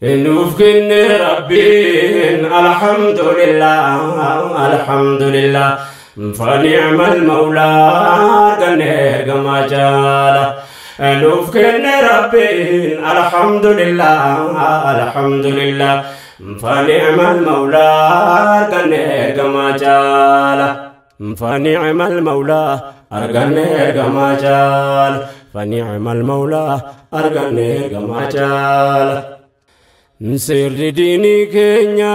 Nuuf kenne Rabbiin alhamdulillah alhamdulillah فنعم المولى arganne ergamaa jaala. Nuuf kenne Rabbiin alhamdulillah alhamdulillah فنعم المولى arganne ergamaa jaala. فنعم المولى arganne ergamaa jaala. فنعم المولى arganne ergamaa jaala. Seerri diinii keenya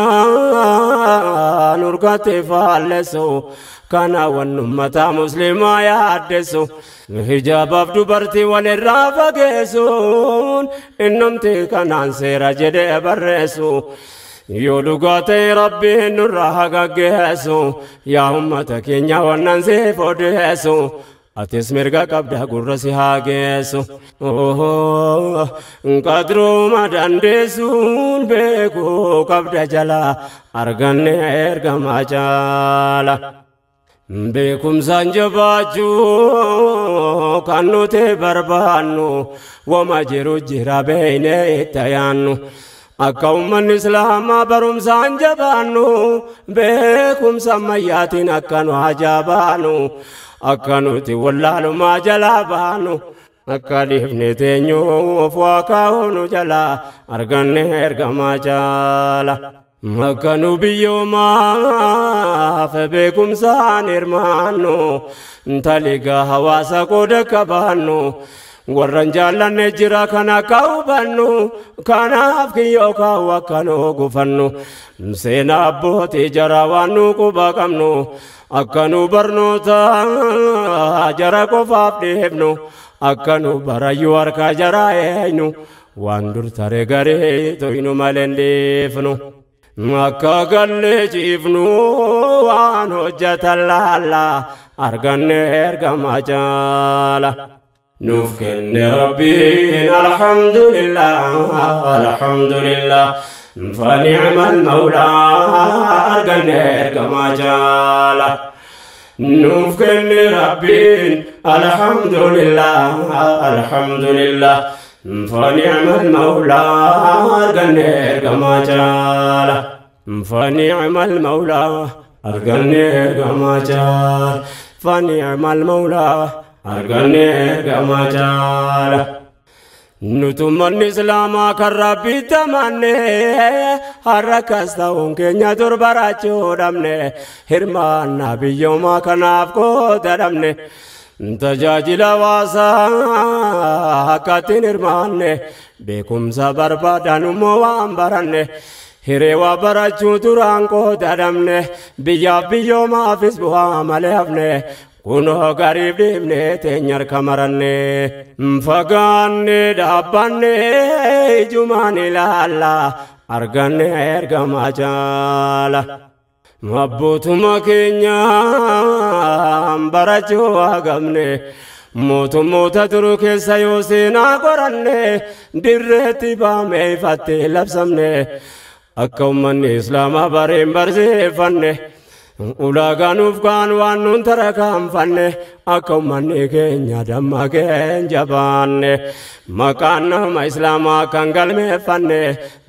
nurgate faallessu kana waan ummata muslimaa yaaddeessu hijaabaaf dubartii walirraa fageessuun innumti kanaan seera jedhee barreessu yoo dhugaa ta'e Rabbiin nurraa haa gaggeessu yaa ummata keenya wannan siif odeessu atis mirga qabda gurra si haa geessu. Qadruma dandeessuun beekuu qabda jala arganne ergamaa jaala. Beekumsaan jabaachuu kan nuti barbaannu wama jiru jira beeynee itti yaannu. Akka uummanni Islaamaa barumsaan jabaannu beekumsa ammayyaatiin akka nu hajabaanu akka nuti wallaalumaa jalaa baanu akka dhiifne teenyuuf waa kaa'uunu jalaa arganne ergamaa jaala. Akka nu biyyoomaaf beekumsaan hirmaannu taligaa hawaasa qooda qabaannu warran jaallanne jira kana akka hubannu kanaaf kiyyoo kaa'u akka nu gufannu seenaa abbootii jara waan nu quba qabnu akka nu barnoota jara qofaaf dhiifnu akka nu barayyuu harka jara eenyu waan dur tare garee toynu malee hin dhiifnu. Akka gallee ciifnu waan hojjetan laalla arganne ergamaa jaala. Nuuf kenne Rabbiin alhamdulillah alhamdulillah فنعم المولى arganne ergamaa jaala. Nuuf kenne Rabbiin alhamdulillah alhamdulillah فنعم المولى arganne ergamaa jaala. فنعم المولى arganne ergamaa jaala. فنعم المولى arganne ergamaa jaala. Nutummanni Islaamaa kan Rabbitti amanne har'a akkas ta'uun keenya dur barachuu dhabne hirmaannaa biyyoomaa kanaaf qooda dhabne tajaajila hawaasaa akkattiin hirmaanne beekumsa barbaadan immoo waan baranne hiree waa barachuu duraan qooda dhabne biyyaaf biyyoomaafis bu'aa malee hafne. Kunoo gariif dhiifne teenya harka maranne fagaanne dhaabbanne ijumaan ilaalla arganne ergamaa jaala. Abbootuma keenyaan barachuu hagamne mootummoota turu keessa yoo seenaa qoranne dirreetti baamee ifatti labsamne akka uummanni Islaamaa bareen barsiifanne. Ulaagaa nuuf kaan waan nuun tarkaanfanne akka uummanni keenya dammaqeen jabaanne maqaan nama Islaamaa kan galmeeffanne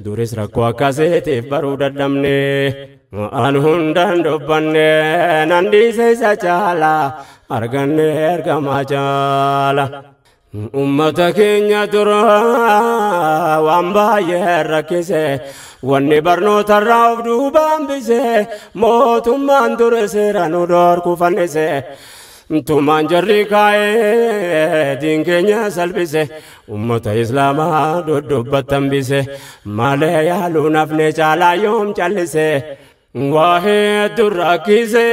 duris rakkoo akkasiitiif baruu dadhabne. An hundaan dubbanne nan dhiise isa caala arganne ergamaa jaala. Ummata keenya dura waan baay'ee rakkise wanni barnootarraa of duuba hambise mootummaan ture seera nu dhorku fannise tumaan jarri kaa'ee diin keenya salphise ummata Islaamaa duddubbatti hambise malee yaaluu nafne caalaa yoom callise waa hedduu rakkise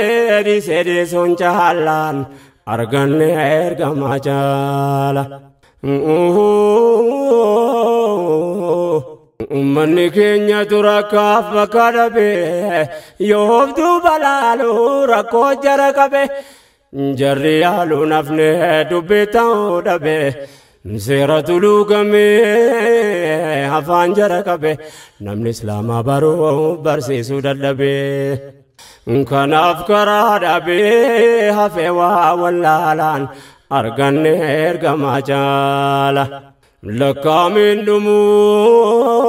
dhiise dhiisuun caalaan arganne ergamaa jaala. Uummanni keenya dura kaaf bakka dhabe yoof duuba laalu rakkoo jara qabe jarri yaaluu nafne dubbii ta'uu dhabe seera tuluu gamee afaan jara qabe namni Islaamaa baruu barsiisuu dadhabe. Kanaaf karaa dhabee hafee waa wallaalaan arganne ergamaa jaala. Lakkaamiin dhumuu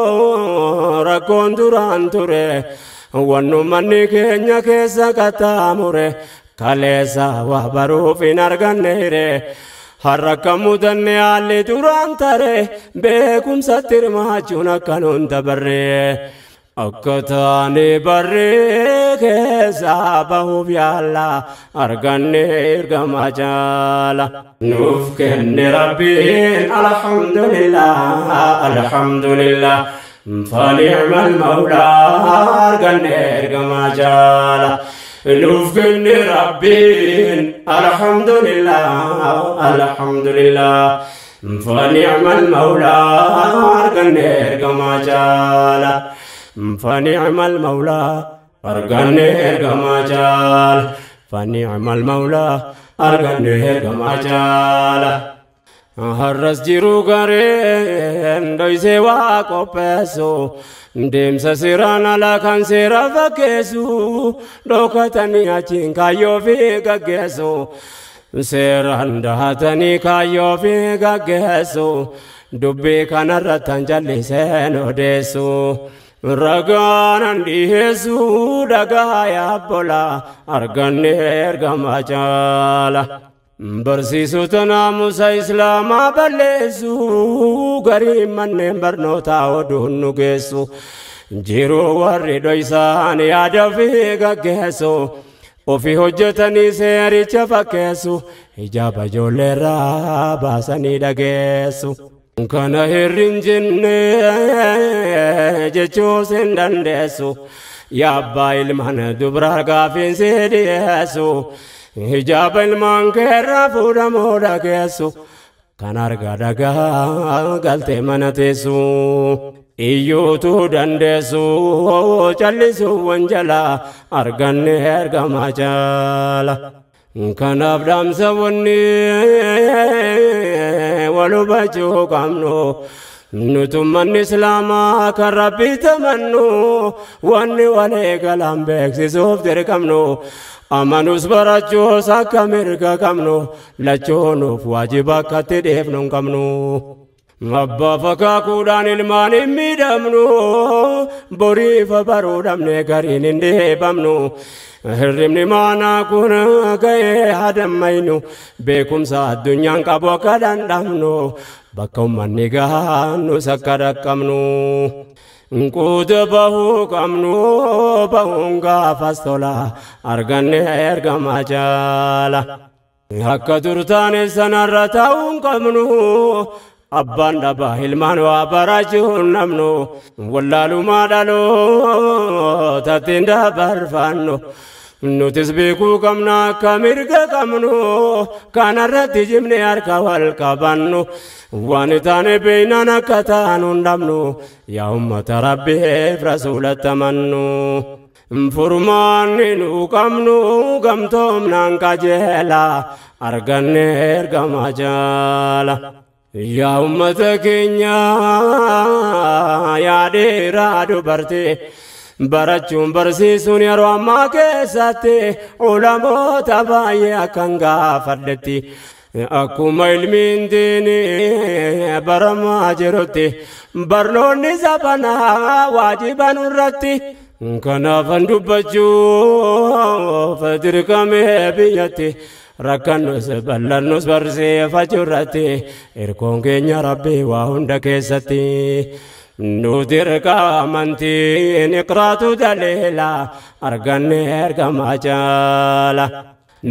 Rakkoon duraan ture wannu manni keenya keessa qaxxaamure kaleessa waa baruuf hin arganneere har'a akka mudanne haalli duraan tare beekumsatti hirmaachuun akka nuun dabarre akka taane barree keessaa bahuuf yaalla arganne ergama jaala. Nuuf kenne Rabbiin alhamdulillah alhamdulillah فنعم المولى أرغن إرغما جالا. نوف كن ربين الحمد لله الحمد لله فنعم المولى أرغن إرغما جالا. فنعم المولى أرغن إرغما جال. فنعم المولى أرغن إرغما جالا. Har'as jiru gareen dhoysee waa qopheessu deemsa seeraan alaa kan seera fakkeessu dhokatanii achiin kaayyoo fi gaggeessu seeraan dahatanii kaayyoo fi gaggeessu dubbii kanarratti an jalliseen odeessu ragaan dhiyeessu dhagaa yaabbola arganne ergama jaala. Barsiisota naamusa Islaamaa balleessu gariin manneen barnootaa oduun nu geessu jiruu warri dhoysaan yaada ofii gaggeessu ofii hojjetanii seericha fakkeessu hijaaba ijoolleerraa baasanii dhageessu. Kana hirrin jenne jechuus hin dandeessu yaabbaa ilmaan dubraa gaafiin si dhiyeessu. Hijaaba ilmaan keerraa fuudhamoo dhageessu kan argaa dhagaa galtee mana teessu iyyuutu dandeessu callisuu wanjalaa arganne ergama jaala. Kanaaf dhaamsa wanni wal hubachuu qabnu nutummanni Islaamaa kan Rabbii tamannu wanni walee galaan beeksisuuf dirqamnu amanus barachuus akka mirga qabnu lachoonuuf waajiba akkatti dhiifnu hin qabnu. Abbaa fakaakuudhaan ilmaan hin miidhamnu boriifa baruu dhabne gariin hin dhiibamnu. Hirribni maanaa kun ga'ee hadammaynu beekumsa addunyaan qabu akka dhandhamnu bakka uummanni gahaannus akka dhaqqabnu. Quuta bahuu qabnu bahuun gaafas tola arganne ergama jaala. Akka dur taane sanarra ta'uu hin qabnu abbaan dhabaa ilmaan waa barachuu hin dhabnu wallaalumaa dhalootatti hin dabarfannu. Nutis beekuu qabna akka mirga qabnu kanarratti jimne harka wal qabannu waan taane beeynaan akka taanu hin dhabnu yaa ummata Rabbiif rasuulatti amannu. Furmaanni nu qabnu gamtoomnaan qajeela arganne ergama jaala. Yaa ummata keenya yaa dhiiraa dubartii barachuun barsiisuun yeroo ammaa keessatti ulamoota baay'ee akkan gaafadhetti akkuma ilmiin diinii baramaa jirutti barnoonni sabanaa waajiba nurratti. Kanaafan dubbachuuf dirqamee biyyatti rakkannus bal'annus barsiifachuu irratti hirkoon keenya Rabbii waa hunda keessatti. Nuti erga amantiin iqraatu daleela arganne ergama jaala.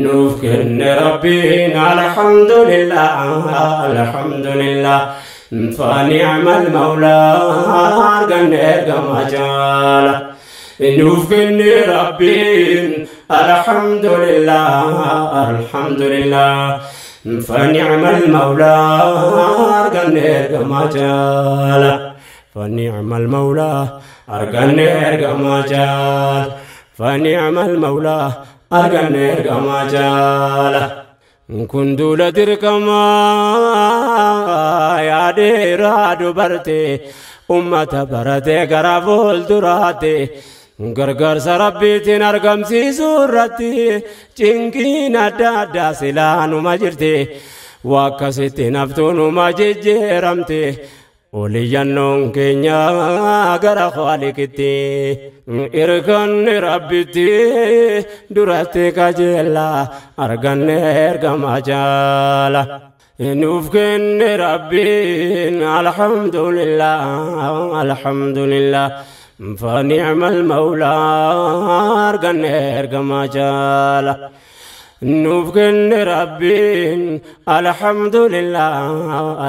Nuuf kenne Rabbiin alhamdulillah alhamdulillah فنعم المولى arganne ergama jaala. Nuuf kenne Rabbiin alhamdulillah alhamdulillah فنعم المولى arganne ergama jaala. فنعم المولى arganne ergama jaala. فنعم المولى arganne ergama jaala. Kun duula dirqamaa yaa dhiiraa dubartii ummata baratee gara fuulduraatti gargaarsa Rabbiitiin argamsiisuu irratti cinqiin adda addaa silaanuma jirti. Waa akkasitti naftuunuma jijjiiramti. Oliyyannoon keenya gara Khaaliqitti irkanni Rabbitti duratti qajeella arganne ergamaa jaala. Nuuf kenne Rabbiin alhamdulillah alhamdulillah فنعم المولى arganne ergamaa jaala. Nuuf kenne Rabbiin alhamdulillah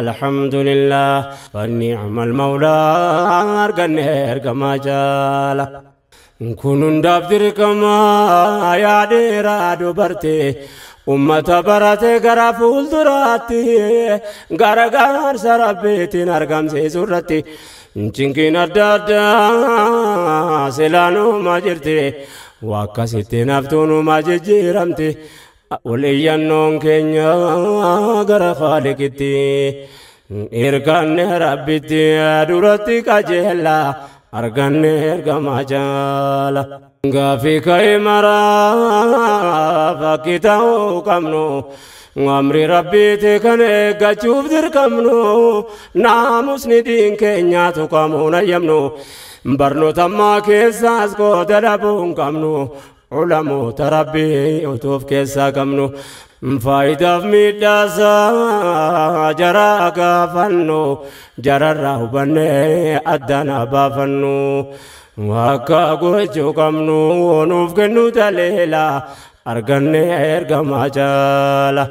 alhamdulillah فنعم المولى arganne ergamaa jaala. Kun hundaaf dirqama yaa dhiiraa dubartii ummata barate gara fuulduraatti gargaarsa Rabbiitiin argamsiisuu irratti cinqiin adda addaa silaanuuma jirti waa akkasitti naftuunuma jijjiiramti. Oliyyannoon keenya gara Khaaliqitti irkanne Rabbitti duratti qajeella arganne ergamaa jaala. Gaafii ka'e maraa fakkii ta'uu qabnu amri Rabbiiti kan eeggachuuf dirqamnu naamusni diin keenyaa tuqamuun ayyamnu barnoota ammaa keessaas qooda dhabuu hin qabnu ulamoota Rabbii utuuf keessaa qabnu faayidaaf miidhaasaa jaraa gaafannu jararraa hubannee addaan baafannu akka gochuu qabnu nuuf kennu taleela arganne ergamaa jaala.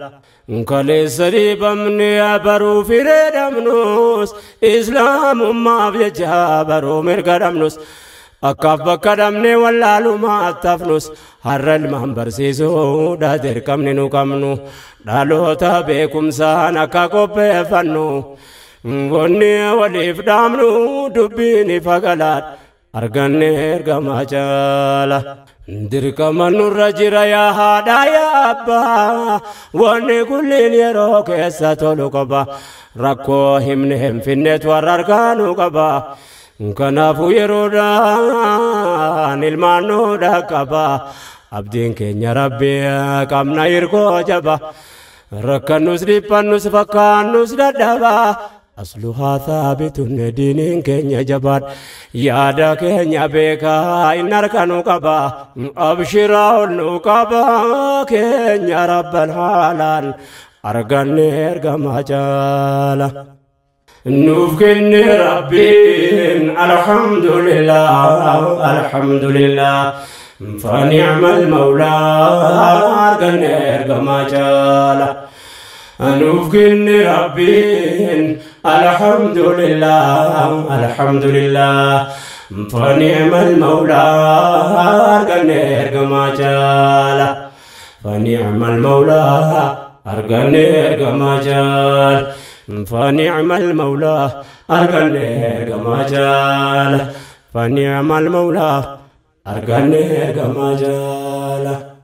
Kaleessa dhiibamne baruu firee dhabnus islaamummaaf jecha baruu mirga dhabnus akkaaf bakka dhabne wallaalumaa tafnus har'a ilmaan barsiisuudha dirqamni nu qabnu dhaloota beekumsaan akka qopheeffannu wanni waliif dhaamnu dubbiin ifa galaadha arganne ergamaa jaala. Dirqama nurra jira yaa haadha yaa abbaa wanni kulliin yeroo keessa tolu qaba rakkoo himne hin finnetu warra argaanu qaba. Kanaafuu yeroodhaan ilmaan nu dhaqqaba abdiin keenya Rabbi qabna hirkoo jaba rakkannus dhiphannus fakkaannus dadhaba asluhaa thaabitun diiniin keenya jabaadha yaada keenya beekaa inni harka nu qaba abshiraa ol nu qaba keenya Rabban haalaan arganne ergamaa jaala. Nuuf kenne Rabbiin alhamdulillah alhamdulillah فنعم المولى arganne ergamaa jaala. Nuuf kenne Rabbiin alhamdulillah alhamdulillah فنعم المولى arganne ergamaa jaala. فنعم المولى arganne ergamaa jaala. فنعم المولى arganne ergamaa jaala. فنعم المولى arganne ergamaa jaala.